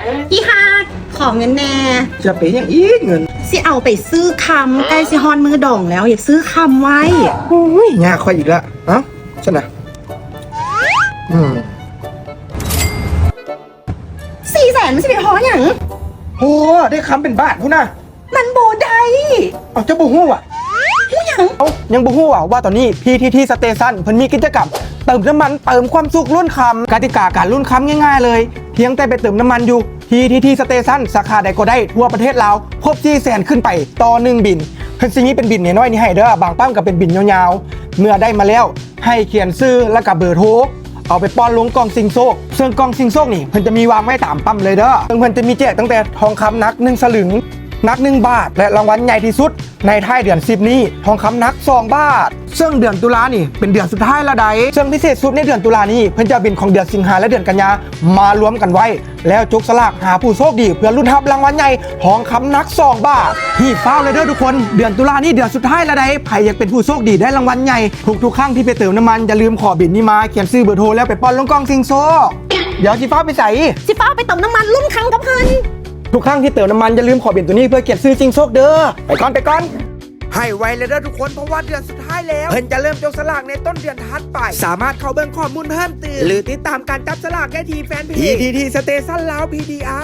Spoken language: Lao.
ອີ່ຮັກ ຂໍເງິນແດ່. ຈະໄປຫຍັງອີກເງິນ? ຊິເອົາໄປຊື້ຄຳ, ໃກ້ຊິຮອດມື້ດອງແລ້ວ, ຢາກຊື້ຄຳໄວ້. ໂອ້ຍ ຍາກຂ້ອຍອີກລະ. ເອົ້າ ຊັ້ນນະ. ອືມ ສີ່ແສນ ມັນຊິໄປພໍຫຍັງ? ໂອ້ ໄດ້ຄຳເປັນບາດພຸ້ນນະ. ມັນບໍ່ໄດ້. ເອົ້າ ເຈົ້າບໍ່ຮູ້ຫວາ? ຮູ້ຫຍັງ? ເອົ້າ ຍັງບໍ່ຮູ້ຫວາ ວ່າຕອນນີ້ ພີທີທີ ສະເຕຊັນ ເພິ່ນມີກິດຈະກຳເຕີມນ້ຳມັນ ເຕີມຄວາມສຸກ ລຸ້ນຄຳ. ກະຕິກາການລຸ້ນຄຳງ່າຍໆເລີຍ, ພຽງແຕ່ໄປເຕີມນ້ຳມັນຢູ່ ພີທີທີ ສະເຕຊັນ ສາຂາໃດກໍໄດ້ທົ່ວປະເທດລາວ ຄົບສີ່ແສນຂຶ້ນໄປຕໍ່ໜຶ່ງບິນ. ເພິ່ນຊິມີເປັນບິນນ້ອຍໆນີ້ໃຫ້ເດີ້, ບາງປ້ຳກໍເປັນບິນຍາວໆ. ເມື່ອໄດ້ມາແລ້ວ ໃຫ້ຂຽນຊື່ ແລ້ວກະເບີໂທ ເອົາໄປປ້ອນລົງກ່ອງຊິງໂຊກ. ເຊິ່ງກ່ອງຊິງໂຊກນີ້ ເພິ່ນຈະມີວາງໄວ້ຕາມປ້ຳເລີຍເດີ້. ເຊິ່ງເພິ່ນຈະມີແຈກຕັ້ງແຕ່ທອງຄຳໜັກໜຶ່ງສະລຶງ, ໜັກໜຶ່ງບາດ ແລະ ລາງວັນໃຫຍ່ທີ່ສຸດໃນທ້າຍເດືອນສິບນີ້ ທອງຄຳໜັກສອງບາດ. ເຊິ່ງເດືອນຕຸລານີ້ເປັນເດືອນສຸດທ້າຍລະໃດ. ເຊິ່ງພິເສດສຸດໃນເດືອນຕຸລານີ້ ເພິ່ນຈະເອົາບິນຂອງເດືອນສິງຫາ ແລະ ເດືອນກັນຍາມາລວມກັນໄວ້ ແລ້ວຈົກສະຫຼາກຫາຜູ້ໂຊກດີ ເພື່ອລຸ້ນຮັບລາງວັນໃຫຍ່ ທອງຄຳໜັກສອງບາດ. ຮີບຟ້າວເລີຍເດີ້ທຸກຄົນ, ເດືອນຕຸລານີ້ເດືອນສຸດທ້າຍລະໃດ. ໃຜຢາກເປັນຜູ້ໂຊກດີໄດ້ລາງວັນໃຫຍ່ ທຸກໆຄັ້ງທີ່ໄປເຕີມນ້ຳມັນ ຢ່າລືມຂໍບິນນີ້ມາ, ຂຽນຊື່ ເບີໂທ ແລ້ວໄປປ້ອນລົງກ່ອງຊິງໂຊກ. ດຽວຊິຟ້າວໄປໃສ? ຊິຟ້າວໄປເຕີມນ້ຳມັນ ລຸ້ນຄຳກັບເພິ່ນ. ທຸກຄັ້ງທີ່ເຕີມນ້ຳມັນ ຢ່າລືມຂໍບິນໂຕນີ້ເພື່ອຂຽນຊື່ຊິງໂຊກເດີ້. ໄປກ່ອນ ໄປກ່ອນ. ໃຫ້ໄວເລີຍເດີ້ທຸກຄົນ, ເພາະວ່າເດືອນສຸດທ້າຍແລ້ວ. ເພິ່ນຈະເລີ່ມຈົກສະຫຼາກໃນຕົ້ນເດືອນຖັດໄປ. ສາມາດເຂົ້າເບິ່ງຂໍ້ມູນເພີ່ມຕື່ມ ຫຼື ຕິດຕາມການຈັບສະຫຼາກໄດ້ທີ່ແຟນເພຈ ພີທີທີ ສະເຕຊັນ ລາວ ພີດີອາ.